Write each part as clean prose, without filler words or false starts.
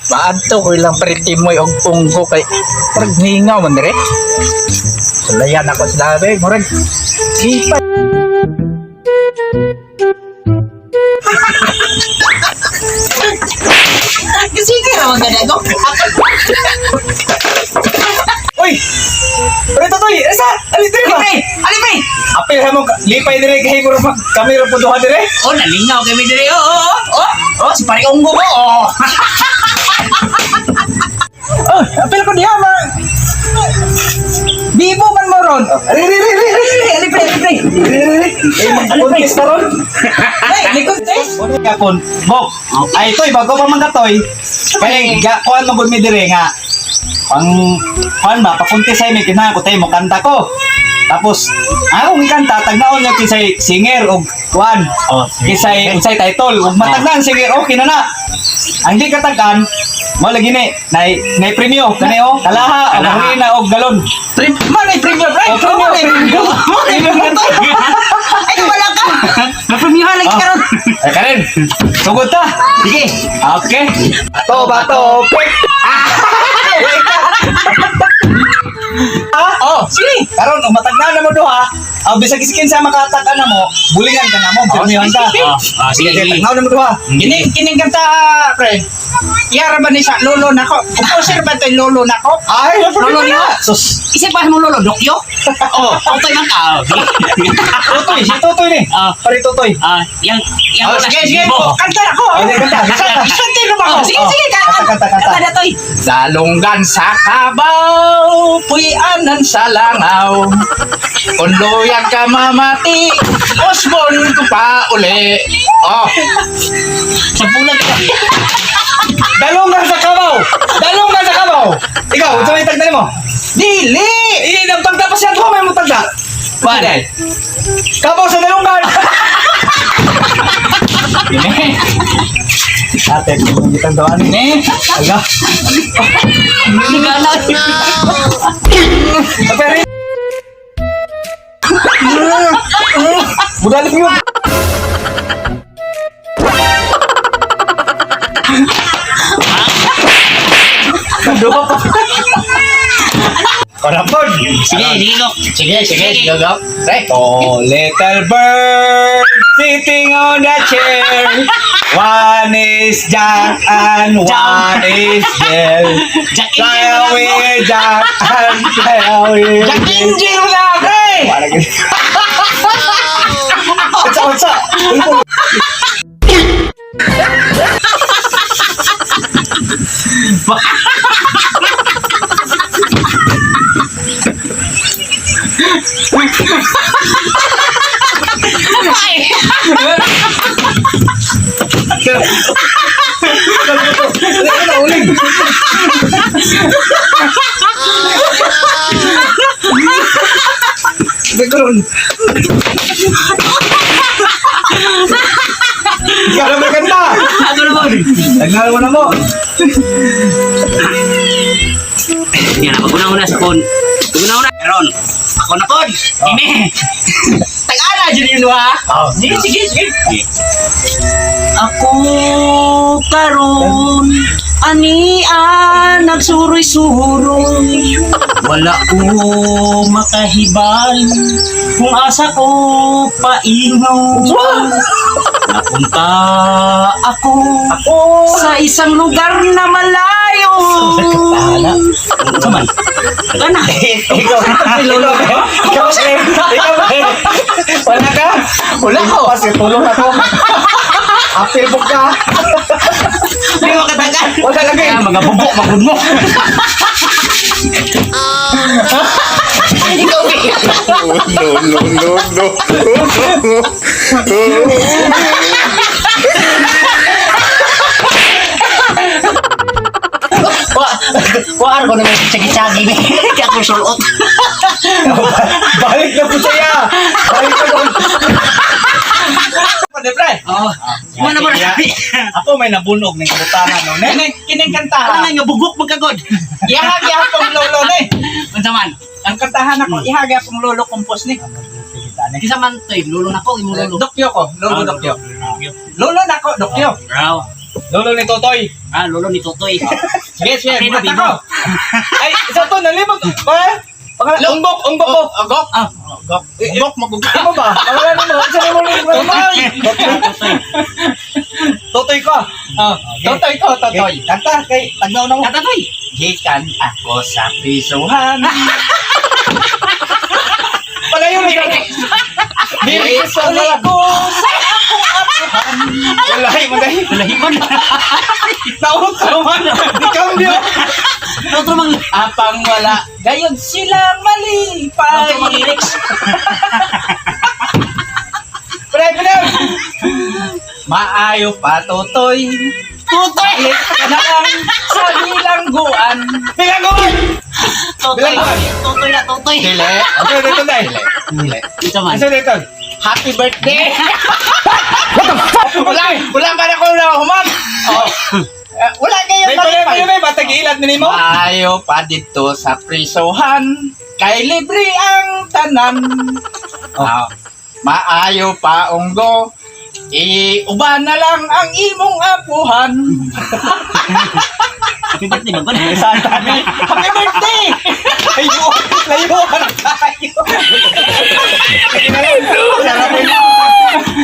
Maadto ko ilang paritimoy og punggo kay murag ningaw man dire. Sulayan ako sila be, murag sipa. Sige ra man gani ko. Uy! Pre Totoy, asa? Ali dire ba? Pre, ali pre. Apil ha mo lipay dire kay mo mag kami ra pud duha dire. Oh, nalingaw kami dire. Oh, oh, oh. Oh, oh si pare unggo ko. Oh. Oh, apil ko diha ma. Bibo man mo ron. Re re re re re. Ali pre, ali pre. Re re re. Eh mag-contest ta ron. Ay, ni contest. Uy ka kon. Bok. Ay toy bago pa man ka toy. Kay ga kuan mo gud mi dire nga. Pang kuan ba pa-contest ay mi kinahanglan ko tayo mo kanta ko. Tapos akong ikanta tagnaon niya kinsay singer og kuan. Oh, Kinsay unsay title ug matagnan singer okay na na. Ang di katagan mo lagi ni nay nay premyo kani oh kalaha og Kalaha. harina og galon. Man ay premium pre. Oh, premyo, Man ay premyo. premium. Premyo na to. Ay, wala ka. Napremyohan lagi karon. Ay Karen, sugod ta. Sige. Okay. Bato bato pick. Ah, Oh, sige. karon ug matagnan na mo duha. Aw bisag iskin sa makatakan na mo, bulingan ka na mo, premyohan ka. sige, Ah, sige, Sige, sige. tagnaw na mo duha. Kining kining kanta pre. Iyara ba ni sa lolo nako? Composer ba to'y lolo nako? Ay, Lolo na. niyo? Sus. Isa pa mo lolo dokyo? Oh, totoy man ka. Tutoy, si Tutoy ni. Ah. Pare Tutoy. Ah, yang yang Oh, wala Sige, sige. Bibo. Kanta nako. Oh, sige, kanta. Kanta na ba ako? Oh, sige, sige, Kanta, kanta, kanta. Kanta na toy. Dalunggan sa kabaw, puyanan sa langaw. Kung luyag ka mamati, usbon ko pa uli. Oh, Sa bulan ka. Dalungan sa kabaw. Dalungan sa kabaw. Ikaw, unsa may tagna nimo? Dili! Eh, nagtagda pa siya duha may mo tagda. Pare. Kabaw sa dalungan. Ini, Ate, kung kitang dawaan ini. Ala. Sigana. Pero Budalik yun. Kaduha pa. Karapon. Sige, sige go. Sige, sige, go, go. Pre, Oh, little bird sitting on the chair. One is Jack and one is Jill. Jack Fly Angel mo. away, Jack and fly away. Jack Angel mo na, pre! Wala gid. Unsa unsa? Uy, Ay. Ano uling? Bigron. Ikaw na may kanta. Ako na mo. Tagnalo mo na mo. Yan, pag una-una sa phone. Pag una-una. Meron. Ako na pod. Ini. Tag-ana dyan yun, ha? Oh, Sige, sige, sige. Ako karon anian nagsuroy-suroy. Wala ko makahibal kung asa ko paingon. Napunta ako Ako. sa isang lugar na malayo. Ano man? Kana. Ikaw. Ikaw. Ikaw. Ikaw. Wala ka? Wala ko. Kasi tulong ako. Apil po ka. Hindi mo katagal. Wala lagi. Kaya mga bubok, magud mo. Ikaw, Bi. No, no, no, no. Wa, wa ko naman tsagi-tsagi ni. Kaya ako sulot. Balik na po siya. Balik na po. Pre, pre. Oh. Mana mo na. Ako may nabunog ng kabutanan no. Ne? Kining, kining kantahan. Ano nga bugok magkagod. Ihag pong lolo ni. Unsa man? Ang kantahan ako, ihag pong lolo compose ni. Kisa man toy, lolo nako imong lolo. Dokyo ko, lolo dokyo. Lolo nako, dokyo. Raw. Lolo ni Totoy. Ah, lolo ni Totoy. Sige, sige, Ano, muna bibo? ko. Ay, isa to, nalimot. Pa? Pangalan, unggok, unggok ko. Ugok. Ah, ugok. Ugok, magugok. Ano ba? Pangalan mo, isa na mo Totoy. Totoy. Totoy ko. Ah, Totoy ko, Totoy. Kanta, kay, tagnaw na mo. Tatoy. Gikan ako sa prisuhan. Palayo na ka. Dili sa Uli ko sa akong apuhan. Walay, malay. Lahiman. Naurot ka man. Di cambio. Otro mang Apang wala, gayon sila malipay. otro mang lyrics. Pre, pre. Maayo pa, Totoy. Totoy. Balik ka na lang sa bilangguan. Bilangguan. Totoy. Totoy na totoy. Dili. Okay, dito tayo. Dili. Ito man. Isa dito. Happy birthday! Wala, wala pa na ko na human. Oh. Eh, wala kayo May pala, malipay. may may batag ilat ni mo. Maayo pa dito sa prisuhan, kay libre ang tanan. Ah, maayo pa unggo, iuban na lang ang imong apuhan. Happy birthday ba? Santa ni. Happy birthday! Layo, layo ka na tayo.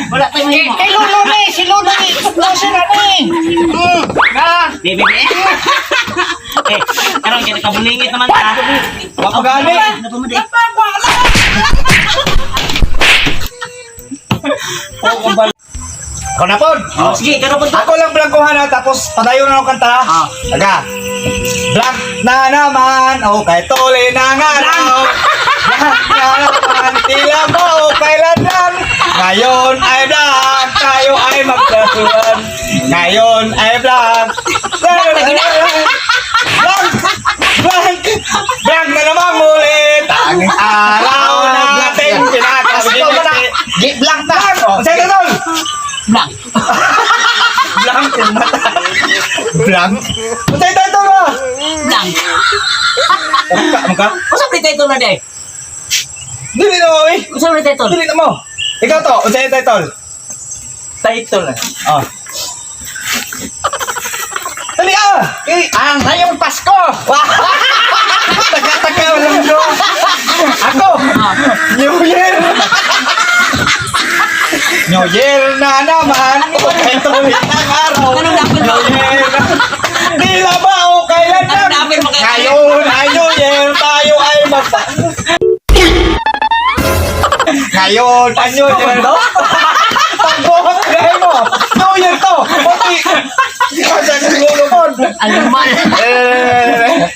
Wala tayong mahimo. Kay Lolo ni, si Lolo ni, suplosin na ni. Na, Bebe, bebe. Eh, karon kay nakabulingit naman ta. Wapagani. Napamadi. napawala. Ako na pod. Oh, sige, karon po. Ako lang blankuhan na tapos padayon na ako kanta. Ah. Taga. Blank na naman, okay, tuloy na nga araw. Blank na naman, tila mo, kailan lang. Ngayon ay blank, tayo ay magkasuhan. Ngayon ay blank. Blank, blank, blank na naman muli. Tanging araw natin pinakasingit. Gi blank na. Blank! Sa'yo na tol! Blank. Blank yung mata. Blank? Sa'yo na tol ah! Blank. Mukha, mukha. Usa pa title na day. Dili na mo eh. Usa pa title. Dili na mo. Ikaw to, unsay title? Title. Oh. Dali ah! Eh, Ang ngayong Pasko. Taka-taka walang go. Ako! New Year! New Year na naman! Okay, tuloy ang araw. Anong dapat mo? New Year na. Tila ba o kailan Anong lang? dapat mo kay- Ngayon ay New Year, tayo ay magpa... Ngayon ay New Year, no? Pagbuhot na mo! New Year to! Okay! Hindi ka sa lulubod! Aluman. Eh,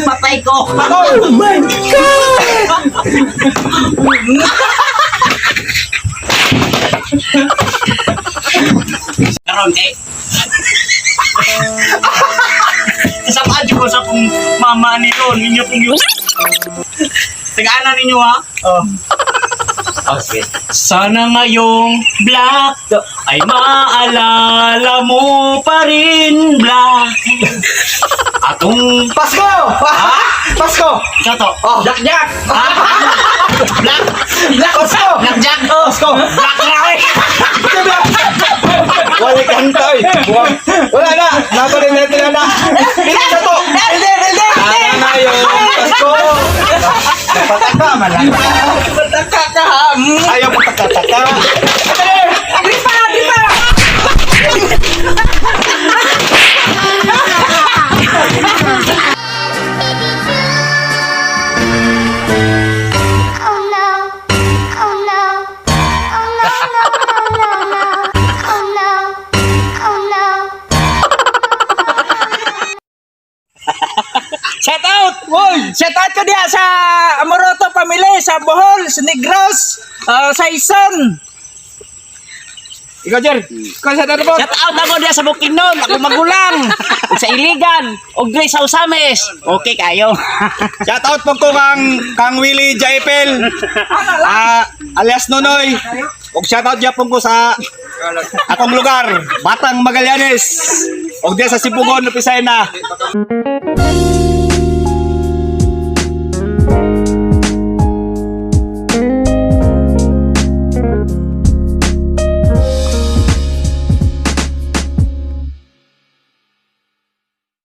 Patay ko. Oh my God! Karon kay Kasama ko sa kong mama ni Ron, ninyo pong yun. Tagaanan ninyo ha. Oh. Oh, sige. Sana ngayong black ay maalala mo pa rin black. Atong Pasko! Pasko! Ikaw to. Oh. Jack Jack. Black. Black Pasko! Black Jack. Pasko! Black na eh. Wala kanta eh. Wala na. Nabalin natin na na. Hindi na to. Hindi, hindi, hindi. Sana ngayong Pasko. Napataka man lang. Pataka ka ha. Ayaw patakataka. Di pa, di pa. Oh no. Oh no. Oh no, no, no, no, no. Oh no. Oh no. Shout out! Woy! Shout out ko diha sa Amoroto family, sa Bohol, sa Negros, sa Ison. Ikaw, Jer. Ikaw sa tatapot. Shout out ako diha sa Bukidnon, ako magulang, ug sa Iligan, ug diri sa Usames. Okay kayo. Shout out po ko kang kang Willie Jaipel. Ah, alias Nonoy. Ug shout out gyapon ko sa akong lugar, Batang Magallanes. Ug diya sa Sibugon, Upisay na.